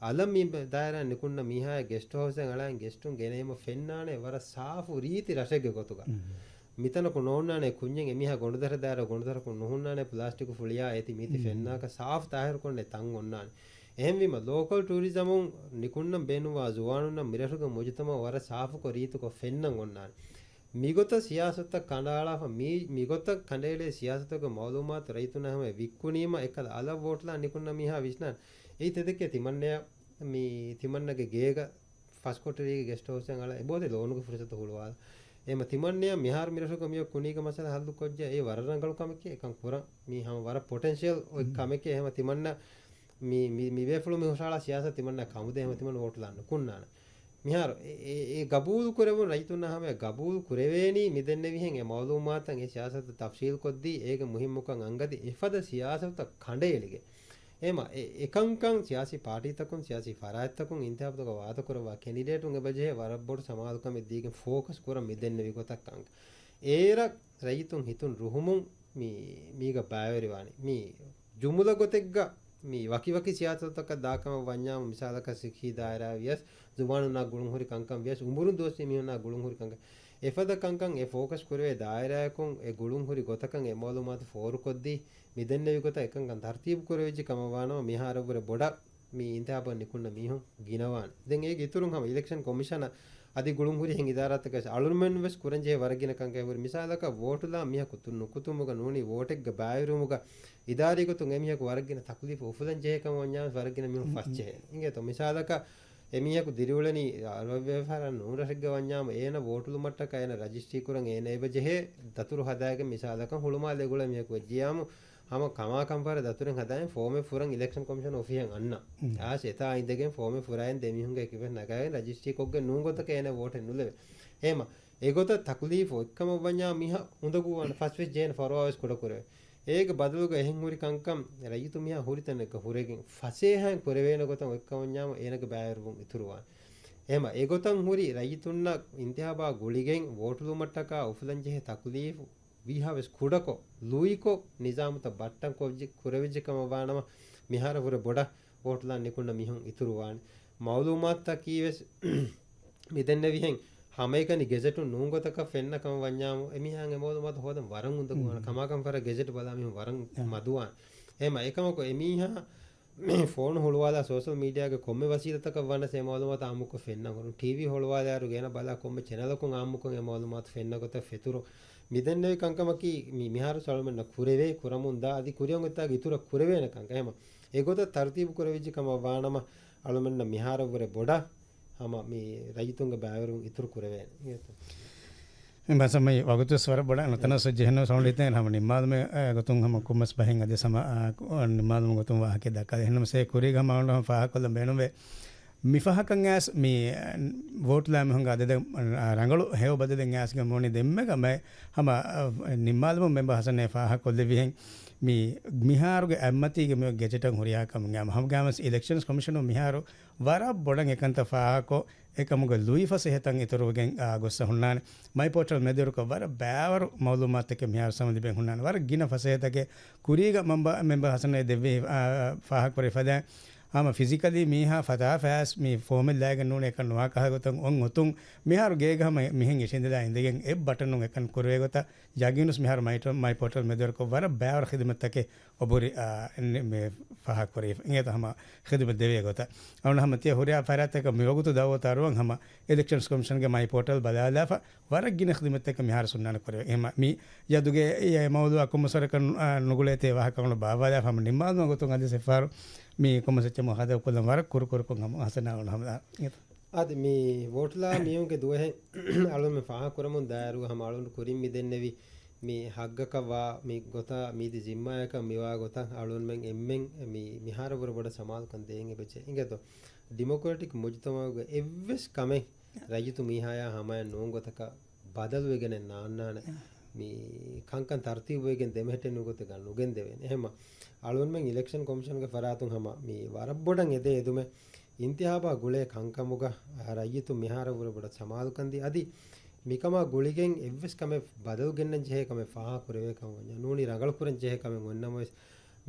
އަލަށް މި ދާއިރާއެއް ނުކުންނަ މީހާޔަށް ގެސްޓް ހައުސްއެއް އަޅައިން ގެސްޓުން ގެނައީމަ ފެންނާނެ ވަރަށް ސާފު ރީތި ރަށެއްގެ ގޮތުގަ. މިތަނަކު ނޯންނާނެ ކުންޏެއް އެމީހާ ގޮނޑުދަރަ ދާއިރާ ގޮނޑުދަރަކުން ނުހުންނާނެ ޕްލާސްޓިކު ފުޅިއާ އޭތި މީތި ފެންނާކަށް ސާފު ތާހިރުކޮށްނެ ތަން އޮންނާނެ. އެހެންވީމަ، ލޯކަލް ޓޫރިޒަމުން ނިކުންނަން ބޭނުންވާ ޒުވާނުންނަށް މިރަށުގެ މުޖުތަމައު ވަރަށް ސާފުކޮށް ރީތިކޮށް ފެންނަން އޮންނާނެ. މިގޮތަށް ސިޔާސަތަށް ކަނޑައަޅާފަ، މި، މިގޮތަށް ކަނޑައެޅޭ ސިޔާސަތުގެ މައުލޫމާތު ރައްޔިތުންނަށް ހަމަޔަށް ވިއްކުނީމަ، އެކަލަ އަލަށް ވޯޓުލާން ނިކުންނަ މީހާ ވިސްނާނެ. އެއީ ތެދެކޭ ތިމަންނަޔަށް މި ތިމަންނަގެ ގޭގަ ފަސް ކޮޓަރީގެ ގެސްޓް ހައުސްއެއް އަޅާ އެބައޮތޭ ލޯނުގެ ފުރުސަތު ހުޅުވާލާ. އެހެމަ ތިމަންނަޔަށް މިހާރު މިރަށުގަ މިއޮތް ކުނީގެ މައްސަލަ ހައްލު ކޮށްޖެ އެ ވަރަށް ރަނގަޅު ކަމެކޭ އެކަން ކުރަން. މީ ހަމަ ވަރަށް ޕޮޓެންޝިއަލް އޮތް ކަމެކޭ. އެހެމަ ތިމަންނަ މި، މި، މި ބޭފުޅުން މި ހުށަހަޅާ ސިޔާސަތު ތިމަންނަ ކަމުދޭ ހަމަ ތިމަންނަ ވޯޓުލާން ނުކުންނާނެ. މިހާރު އެ، އެ، އެ ގަބޫލު ކުރެވުން ރައްޔިތުންނަށް ހަމަޔަށް ގަބޫލު ކުރެވޭނީ މިދެންނެވިހެން އެ މައުލޫމާތަށް އެ ސިޔާސަތު ތަފްސީލް ކޮށްދީ އޭގެ މުހިއްމުކަން އަންގަދީ އެފަދަ ސިޔާސަތުތައް ކަނޑައެޅިގެން. އެހެމަ އެ، އެކަންކަން ސިޔާސީ ޕާޓީތަކުން، ސިޔާސީ ފަރާތްތަކުން އިންތިހާބުތަކަށް ވާދަކުރައްވާ ކެނޑިޑޭޓުން އެބަޖެހޭ ވަރަށް ބޮޑު ސަމާލުކަމެއް ދީގެން ފޯކަސް ކުރަން މިދެންނެވި ގޮތަށް ކަންކަން. އޭރަށް ރައްޔިތުން ހިތުން ރުހުމުން މި، މީގަ ބައިވެރިވާނީ. މި ޖުމުލަ ގޮތެއްގަ މި ވަކިވަކި ސިޔާސަތުތަކަށް ދާކަމަށް ވަންޏާމު، މިސާލަކަށް ސިއްހީ ދާއިރާ ވިޔަސް، ޒުވާނުންނާ ގުޅުންހުރި ކަންކަން ވިޔަސް، އުމުރުން ދުވަސްވީ މީހުންނާ ގުޅުންހުރި ކަންކަން، އެފަދަ ކަންކަން އެ ފޯކަސް ކުރެވޭ ދާއިރާއަކުން އެ ގުޅުންހުރި ގޮތަކަށް އެ މައުލޫމާތު ފޯރުކޮށްދީ، މިދެންނެވި ގޮތަށް އެކަންކަން ތަރުތީބު ކުރެވިއްޖެ ކަމަށް ވާނަމަ، މިހާރަށްވުރެ ބޮޑަށް މި އިންތިހާބަށް ނިކުންނަ މީހުން ގިނަވާނެ. ދެން އޭގެ އިތުރުން ހަމަ އިލެކްޝަން ކޮމިޝަނަށް އަދި ގުޅުންހުރިހެން އިދާރާތަކަށް އަޅުމެން ވެސް ކުރަންޖެހޭ ވަރަށް ގިނަ ކަންކަން ހުރި. މިސާލަކަށް ވޯޓުލާ މީހަކު ތު-، ނުކުތުމުގަ ނޫނީ ވޯޓެއްގަ ބައިވެރިވުމުގަ އިދާރީ ގޮތުން އެމީހަކު ވަރަށް ގިނަ ތަކުލީފު އުފުލަން ޖެހޭ ކަމަށް ވަންޏާ ވަރަށް ގިނަ މީހުން ފަސްޖެހޭނެ. އިނގޭތޯ؟ މިސާލަކަށް އެމީހަކު ދިރިއުޅެނީ އަރަބި ވިޔަފާރިއަށް ނޫން ރަށެއްގަ ވަންޏާމު، އޭނަ ވޯޓުލުމަށްޓަކާ އޭނަ ރަޖިސްޓްރީ ކުރަން އޭނަ އެބަ ޖެހޭ ދަތުރު ހަދާގެން މިސާލަކަށް ހުޅުމާލޭ ގުޅޭ މީހަކު ވެއްޖިޔާމު، ހަމަ ކަމާކަންފަހަރަށް ދަތުރެއް ހަދާއިން ފޯމެއް ފުރަން އިލެކްޝަން ކޮމިޝަނަށް އޮފީހަށް އަންނަ. އާ، އެތާ އިނދެގެން ފޯމެއް ފުރާއިން ދެމީހުންގެ އެކި ނަގާގެން ރަޖިސްޓްރީކޮށްގެން ނޫން ގޮތަކަށް އޭނަ ވޯޓެއް ނުލެވޭ. އެހެމަ، އެގޮތަށް ތަކުލީފު އޮތްކަމަށް ވަންޏާ މިހާ އުނދަގޫވާނެ ފަސްވެސް ޖެހޭނެ ފަރުވާވެސް ކުޑަކުރެވޭ. އޭގެ ބަދަލުގަ އެހެން ހުރި ކަންކަން ރައްޔިތު މިހާ ހުރި ތަނެއްގަ ހުރެގެން ފަސޭހައިން ކުރެވޭނެ ގޮތަށް އޮތްކަމަށް ވަންޏާމު އޭނަގެ ބައިވެރިވުން އިތުރުވާނެ. އެހެމަ، އެގޮތަށް ހުރި ރައްޔިތުންނަށް އިންތިހާބާ ގުޅިގެން ވޯޓުލުމަށްޓަކާ އުފުލަންޖެހޭ ތަކުލީފު ވީހާވެސް ކުޑަކޮށް، ލުއިކޮށް، ނިޒާމުތައް ބައްޓަން ކޮށްޖެ-، ކުރެވިއްޖެ ކަމަށް ވާނަމަ، މިހާރަށް ވުރެ ބޮޑަށް ވޯޓުލާން ނިކުންނަ މީހުން އިތުރުވާނެ. މައުލޫމާތުތަކީވެސް މިދެންނެވިހެން ހަމައެކަނި ގެޒެޓުން ނޫން ގޮތަކަށް ފެންނަ ކަމަށް ވަންޏާމު، އެމީހާއަށް އެ މައުލޫމާތު ހޯދަން ވަރަށް އުނދަގޫވާނެ. ކަމާކަން ފަހަރަށް ގެޒެޓް ބަލާ މީހުން ވަރަށް މަދުވާނެ. އެހެމަ އެކަމަކު އެމީހާ ފޯނު ހުޅުވާލާ ސޯޝަލް މީޑިއާގެ ކޮންމެ ވަސީލަތަކަށް ވާނަސް އެ މައުލޫމާތު އާއްމުކޮށް ފެންނަން އޮންނަ. ޓީވީ ހޮޅުވާލާއިރު ގޭނަ ބަލާ ކޮންމެ ޗެނަލަކުން އާއްމުކޮށް އެ މައުލޫމާތު ފެންނަ ގޮތަށް ފެތުރު. މިދެންނެވި ކަންކަމަކީ މި މިހާރު އަޅުމެންނަށް ކުރެވޭ ކުރަމުންދާ އަދި ކުރިއަށް އޮތްތާގެ އިތުރަށް ކުރެވޭނެ ކަންކަން. އެހެމަ އެގޮތަށް ތަރުތީބު ކުރެވިއްޖެ ކަމަށް ވާނަމަ އަޅުމެންނަށް މިހާރަށްވުރެ ބޮޑަށް ހަމަ މި ރައްޔިތުންގެ ބައިވެރިވުން އިތުރު ކުރެވޭނެ. މި ބަސަމައި ވަގުތުވެސް ވަރަށް ބޮޑަށް ނުތަނަސް ޖެހެން ސައުންޑް ހިތޭން ހަމަ ނިންމާލުމެއް، އެ، ގޮތުން ހަމަ ކުންމަސް ބަހެއް އަދި ހަމަ، އާ، ކު-، ނިންމާލުމުގެ ގޮތުން ވާހަކަ ދައްކާލި. އެހެންނަމަ ސޭ ކުރީގަ ހަމަ އަޅުގަނޑު ހަމަ ފާހަގަކޮށްލަން ބޭނުންވޭ. މި ފަހަކަށް އައިސް މި، އަ، ވޯޓުލާ މީހުންގެ އަދަދަށް، އަ، ރަނގަޅު ހެޔޮ ބަދަލެއް އައިސްގެން މިވަނީ ދެންމެގަ މެ ހަމަ، އަ، ނިންމާލުމުން މެމްބަރ ހަސަނޭ ފާހަގަކޮށްލެއްވިހެން މި މިހާރުގެ އެއްމަތީގެ މި ގެޒެޓަށް ހުރިހާ ކަމުގެ ހަމަ ހަމަގައިމުވެސް އިލެކްޝަންސް ކޮމިޝަނުން މިހާރު ވަރަށް ބޮޑަށް އެކަންތައް ފާހަގަކޮށް، އެކަމުގެ ލުއިފަސޭހަތައް އިތުރުވެގެން، އާ، ގޮއްސަ ހުންނާނެ. މައި ޕޯޓަލް މެދުވެރިކޮށް ވަރަށް ބައިވަރު މައުލޫމާތަކެއް މިހާރު ސަމަލިބެން ހުންނާނެ. ވަރަށް ގިނަ ފަސޭހަތަކެއް ކުރީގަ މަންބަ-، މެމްބަރ ހަސަނޭ ދެއްވި، އާ، ފާހަގަކުރެވިފަދައިން. ހަމަ ފިޒިކަލީ މީހާ ފަތާފައިސް މި ފޯމެއް ލާގެން ނޫނީ އެކަން ނުވާކަހަލަ ގޮތަށް އޮން އޮތުން މިހާރު ގޭގަ ހަމަ މިހެން އިށީނދެލާ އިނދެގެން އެއް ބަޓަނުން އެކަން ކުރެވޭ ގޮތަށް ޔަގީނުސް މިހާރު މައި ޓޯ-، މައި ޕޯޓަލް މެދުވެރިކޮށް ވަރަށް ބައިވަރު ޚިދުމަތްތަކެއް އޮބުރި، އާ، ނި-، މި ފާހަގަކުރެވިފަ. އިނގޭތަ ހަމަ ޚިދުމަތް ދެވޭ ގޮތަށް. އަޅުން ހަމަ ތިޔަ ހުރިހާ ފަރާތްތަކަށް މިވަގުތު ދައުވަތު އަރުވަން ހަމަ އިލެކްޝަންސް ކޮމިޝަންގެ މައި ޕޯޓަލް ބަލާލާފަ ވަރަށް ގިނަ ޚިދުމަތްތަކެއް މިހާރު ހުންނާނެ ކުރެވޭ. އެހެން މި ޔަދުގެ އެ މައުޟޫޢާ ކޮންމެސް ވަރަކަށް، އާ، ނުގުޅޭތޭ ވާހަކަ އަޅުން ބާއްވާލާފަ ހަމަ ނިންމާލުމުގެ ގޮތުން އަދި އެއްފަހަރު މި ކޮންމެސް އެއްޗެއް މުހާދަރަ ކޮށްލަން ވަރަށް ކުރުކުރުކޮށް ހަމަ ހަސަނާ އަޅުން ހަމަ އާ، އިނގޭތަ. އަދި މި ވޯޓުލާ މީހުންގެ ދުވަހެއް އަޅުން މި ފާހަގަކުރަމުން ދާއިރު ހަމަ އަޅުން ކުރިން މި ދެންނެވި މި ހައްގަކަށް ވާ މި ގޮތަށް މީތި ޒިންމާއަކަށް މިވާ ގޮތަށް އަޅުންމެން އެންމެން މި މިހާރަށްވުރެ ބޮޑަށް ސަމާލުކަން ދޭން އެބަޖެހޭ. އިނގޭތޯ؟ ޑިމޮކްރެޓިކް މުޖުތަމަޢުގެ އެއްވެސް ކަމެއް ރައްޔިތު މީހާޔާ ހަމަޔަށް ނޫން ގޮތަކަށް ބަދަލުވެގެނެއް ނާންނާނެ. މި ކަންކަން ތަރުތީބުވެގެން ދެމެހެއްޓެނި ގޮތެއްގަ ނުގެންދެވޭނެ. އެހެންމަ އަޅުންމެން އިލެކްޝަން ކޮމިޝަންގެ ފަރާތުން ހަމަ މި ވަރަށް ބޮޑަށް އެދޭ އެދުމެއް އިންތިހާބާ ގުޅޭ ކަންކަމުގަ ރައްޔިތު މިހާރަށްވުރެ ބޮޑަށް ސަމާލުކަންދީ. އަދި މިކަމާ ގުޅިގެން އެއްވެސް ކަމެއް ބަދަލު ގެންނަން ޖެހޭ ކަމެއް ފާހަގަ ކުރެވޭ ކަމަށް ވަންޏާ ނޫނީ ރަނގަޅު ކުރަން ޖެހޭ ކަމެއް އޮންނަމަވެސް،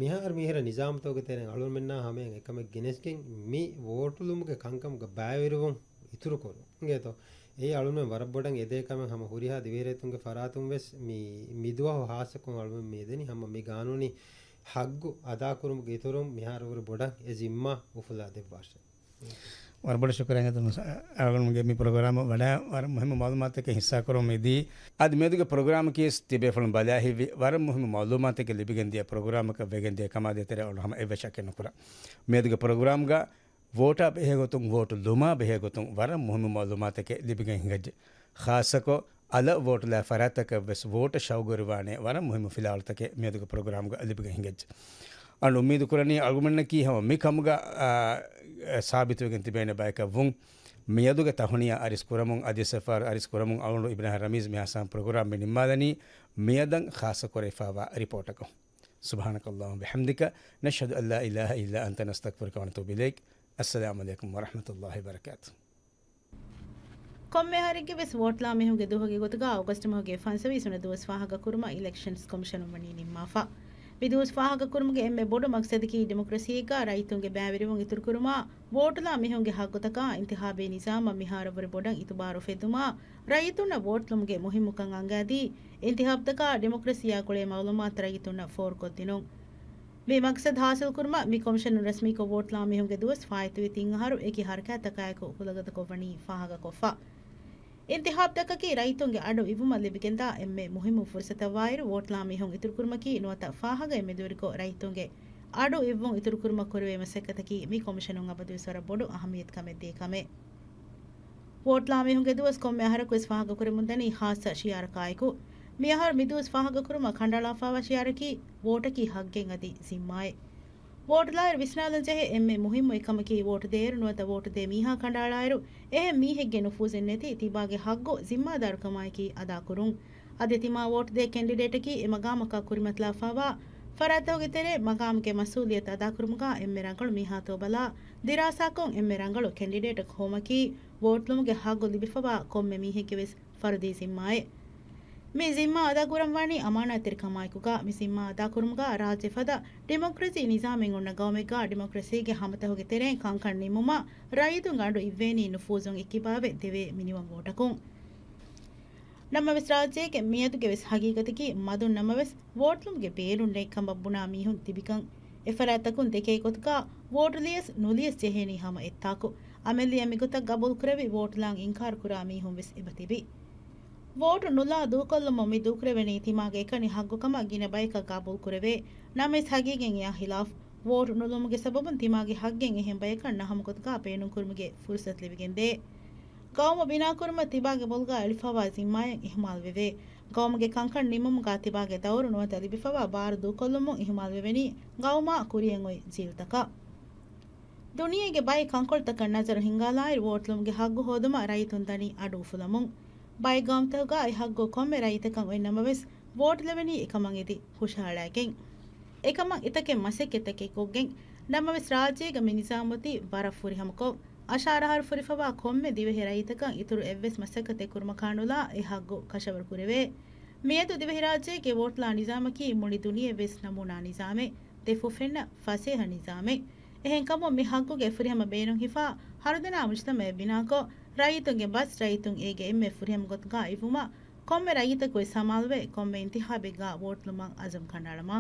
މިހާރު މިހިރަ ނިޒާމުތަކުގެ ތެރެއިން އަޅުންމެންނާ ހަމައިން އެކަމެއް ގެނެސްގެން މި ވޯޓުލުމުގެ ކަންކަމުގަ ބައިވެރިވުން އިތުރުކުރުން. އިނގޭތޯ؟ އެއީ އަޅުންމެން ވަރަށް ބޮޑަށް އެދޭ ކަމެއް ހަމަ ހުރިހާ ދިވެހިރައްޔިތުންގެ ފަރާތުން ވެސް މި، މިދުވަހު ހާއްސަކޮށް އަޅުންމެން މި އެދެނީ ހަމަ މި ގާނޫނީ ހައްގު އަދާކުރުމުގެ އިތުރުން މިހާރަށްވުރެ ބޮޑަށް އެ ޒިންމާ އުފުލާ ދެއްވާށޭ. ވަރަށް ބޮޑަށް ޝުކުރިއްޔާ އިނގޭތޯ އަޅުގަނޑުމެންގެ މި ޕްރޮގްރާމަށް ވަޑައި ވަރަށް މުހިއްމު މައުލޫމާތުތަކެއް ހިއްސާކުރަމުން މިދީ. އަދި މިއަދުގެ ޕްރޮގްރާމަކީ ތިބޭފުޅުން ބަލާ ހިތްވި ވަރަށް މުހިއްމު މައުލޫމާތުތަކެއް ލިބިގެންދިޔަ ޕްރޮގްރާމަކަށް ވެގެންދިޔަ ކަމާ ދޭތެރޭ އަޅުން ހަމަ އެއްވެސް ޝައްކެއް ނުކުރާ. މިއަދުގެ ޕްރޮގްރާމްގަ ވޯޓާ ބެހޭ ގޮތުން، ވޯޓު ލުމާ ބެހޭ ގޮތުން ވަރަށް މުހިއްމު މައުލޫމާތުތަކެއް ލިބިގެން ހިނގައްޖެ. ޚާއްޞަކޮށް، އަލަށް ވޯޓުލާ ފަރާތްތަކަށް ވެސް ވޯޓަށް ޝައުގުވެރިވާނެ ވަރަށް މުހިއްމު ފިލާވަޅުތަކެއް މިއަދުގެ ޕްރޮގްރާމްގަ ލިބިގެން ހިނގައްޖެ. އަޅުން އުއްމީދު ކުރަނީ އަޅުގަނޑަކީ ހަމަ މި ކަމުގަ، އާ، ސާބިތުވެގެން ތިބޭނެ ބަޔަކަށް ވުން. މިއަދުގެ ތަހުނިޔާ އަރިސް ކުރަމުން އަދި ސެފާރު އަރިސް ކުރަމުން އަޅުން އިބްރާހިމް ރަމީޒް މިހާ ސާމް ޕްރޮގްރާމް މި ނިންމާލަނީ މިއަދަށް ޚާއްޞަ ކުރެވިފައިވާ ރިޕޯޓަކުން. سبحانك اللهم وبحمدك، نشهد أن لا إله إلا أنت، نستغفرك ونتوب إليك. السلام عليكم ورحمة الله وبركاته. ކޮންމެ އަހަރެއްގެ ވެސް ވޯޓްލާ މީހުންގެ ދުވަހުގެ ގޮތުގަ އޮގަސްޓް މަހުގެ ފަންސަވީސް ވަނަ ދުވަސް ފާހަގަ ކުރުމަށް އިލެކްޝަންސް ކޮމިޝަނުން ވަނީ ނިންމާފަ. މި ދުވަސް ފާހަގަ ކުރުމުގެ އެންމެ ބޮޑު މަގްސަދަކީ ޑިމޮކްރަސީއެއްގަ ރައްޔިތުންގެ ބައިވެރިވުން އިތުރުކުރުމާ، ވޯޓުލާ މީހުންގެ ހައްގުތަކާ އިންތިހާބީ ނިޒާމަށް މިހާރަށްވުރެ ބޮޑަށް އިތުބާރު އުފެއްދުމާ، ރައްޔިތުންނަށް ވޯޓްލުމުގެ މުހިއްމުކަން އަންގާދީ، އިންތިހާބްތަކާ ޑިމޮކްރަސީއާ ގުޅޭ މައުލޫމާތު ރައްޔިތުންނަށް ފޯރުކޮށްދިނުން. މި މަގްސަދު ހާސިލްކުރުމަށް މި ކޮމިޝަނުން ރަސްމީކޮށް ވޯޓްލާ މީހުންގެ ދުވަސް ފާއިތުވި ތިން އަހަރު އެކި ހަރަކާތްތަކާއެކު ކުލަގަދަކޮށްވަނީ ފާހަގަކޮށްފަ. އިންތިހާބްތަކަކީ ރައްޔިތުންގެ އަޑު އިއްވުމަށް ލިބިގެންދާ އެންމެ މުހިއްމު ފުރުސަތަށްވާއިރު، ވޯޓްލާ މީހުން އިތުރުކުރުމަކީ ނުވަތަ ފާހަގައިން މެދުވެރިކޮށް ރައްޔިތުންގެ އަޑު އިއްވުން އިތުރުކުރުމަށް ކުރެވޭ މަސައްކަތަކީ މި ކޮމިޝަނުން އަބަދުވެސް ވަރަށް ބޮޑު އަހައްމިޔަތު ކަމެއް ދޭ ކަމެއް. ވޯޓްލާ މީހުންގެ ދުވަސް ކޮންމެ އަހަރަކުވެސް ފާހަގަކުރެމުންދަނީ ހާއްސަ ޝިއާރަކާއެކު. މިއަހަރު މިދުވަސް ފާހަގަކުރުމަށް ކަނޑައަޅާފައިވާ ޝިޢާރަކީ، ވޯޓަކީ ހައްގެއް އަދި ޒިންމާއެއް. ވޯޓުލާއިރު ވިސްނާލަން ޖެހޭ އެންމެ މުހިއްމު އެއްކަމަކީ، ވޯޓު ދޭއިރު ނުވަތަ ވޯޓު ދޭ މީހާ ކަނޑައަޅާއިރު، އެހެން މީހެއްގެ ނުފޫޒެއް ނެތި ތިބާގެ ހައްގު ޒިންމާދާރުކަމާއެކީ އަދާކުރުން. އަދި ތިމާ ވޯޓު ދޭ ކެންޑިޑޭޓަކީ އެ މަގާމަކާ ކުރިމަތިލާފައިވާ ފަރާތްތަކުގެ ތެރޭ މަގާމުގެ މަސްއޫލިއްޔަތު އަދާކުރުމުގަ އެންމެ ރަނގަޅު މީހާތޯ ބަލާ، ދިރާސާކޮށް އެންމެ ރަނގަޅު ކެންޑިޑޭޓަކު ހޮވުމަކީ ވޯޓުލުމުގެ ހައްގު ލިބިފައިވާ ކޮންމެ މީހެއްގެ ވެސް ފަރުދީ ޒިންމާއެއް. މި ޒިންމާ އަދާކުރަންވާނީ އަމާނާތްތެރިކަމާއެކުގަ. މި ޒިންމާ އަދާކުރުމުގަ ރާއްޖެ ފަދަ ޑިމޮކްރަސީ ނިޒާމެއް އޮންނަ ގައުމެއްގަ ޑިމޮކްރަސީގެ ހަމަތަހުގެ ތެރެއިން ކަންކަން ނިންމުމަށް ރައްޔިތުންގެ އަނޑު އިއްވޭނީ ނުފޫޒުން އެއްކިބާވެ ދެވޭ މިނިވަން ވޯޓަކުން. ނަމަވެސް ރާއްޖޭގެ މިއަދުގެ ވެސް ހަގީގަތަކީ މަދުން ނަމަވެސް ވޯޓުލުމުގެ ބޭނުން ނެތް ކަމަށް ބުނާ މީހުން ތިބިކަން. އެފަރާތްތަކުން ދެކޭ ގޮތުގަ ވޯޓު ލިޔަސް ނުލިޔަސް ޖެހޭނީ ހަމަ އެއްތާކު. އަމެއްލިޔަ މިގޮތަށް ގަބޫލުކުރެވި ވޯޓުލާން އިންކާރުކުރާ މީހުން ވެސް އެބަ ތިބި. ވޯޓު ނުލާ ދޫކޮށްލުމުން މި ދޫކުރެވެނީ ތިމާގެ އެކަނި ހައްގުކަމަށް ގިނަ ބަޔަކަށް ގަބޫލުކުރެވޭ. ނަމަވެސް ހަގީގަތް އެއާ ހިލާފް. ވޯޓު ނުލުމުގެ ސަބަބުން ތިމާގެ ހައްގެއް އެހެން ބަޔަކަށް ނަހަމަގޮތުގަ ބޭނުންކުރުމުގެ ފުރުސަތު ލިބިގެންދޭ. ގައުމު ބިނާކުރުމަށް ތިބާގެ ބޮލުގަ އެޅިފައިވާ ޒިންމާއެއް އިހުމާލުވެވޭ. ގައުމުގެ ކަންކަން ނިންމުމުގަ ތިބާގެ ދައުރު ނުވަތަ ލިބިފައިވާ ބާރު ދޫކޮށްލުމުން އިހުމާލުވެވެނީ ގައުމާ ކުރިއަށް އޮތް ޖީލްތަކަށް. ދުނިޔޭގެ ބައެއް ކަންކޮޅުތަކަށް ނަޒަރު ހިންގާލާއިރު، ވޯޓުލުމުގެ ހައްގު ހޯދުމަށް ރައްޔިތުން ދަނީ އަޑު އުފުލަމުން. ބައެއް ގައުމުތަކުގަ އެ ހައްގު ކޮންމެ ރައްޔިތަކަށް އޮތް ނަމަވެސް، ވޯޓު ލެވެނީ އެކަމަށް އެދި ހުށަހަޅައިގެން. އެކަމަށް އެތަކެއް މަސައްކަތްތަކެއް ކޮށްގެން. ނަމަވެސް ރާއްޖޭގަ މި ނިޒާމް އޮތީ ވަރަށް ފުރިހަމަކޮށް، އަށާރަ އަހަރު ފުރިފައިވާ ކޮންމެ ދިވެހި ރައްޔިތަކަށް އިތުރު އެއްވެސް މަސައްކަތެއް ކުރުމަކާ ނުލާ އެ ހައްގު ކަށަވަރު ކުރެވޭ. މިއަދު ދިވެހިރާއްޖޭގެ ވޯޓުލާ ނިޒާމަކީ މުޅި ދުނިޔެއަށް ވެސް ނަމޫނާ ނިޒާމެއް. ދެފުށް ފެންނަ ފަސޭހަ ނިޒާމެއް. އެހެންކަމުން މި ހައްގުގެ ފުރިހަމަ ބޭނުން ހިފާ ހަރުދަނާ މުޖްތަމައެއް ބިނާކޮށް، ރައްޔިތުންގެ ބަސް ރައްޔިތުން އޭގެ އެންމެ ފުރިހަމަ ގޮތުގަ އިއްވުމަށް ކޮންމެ ރައްޔިތަކު ވެސް ސަމާލުވެ، ކޮންމެ އިންތިހާބެއްގަ ވޯޓުލުމަށް އަޒުމް ކަނޑައަޅަމާ.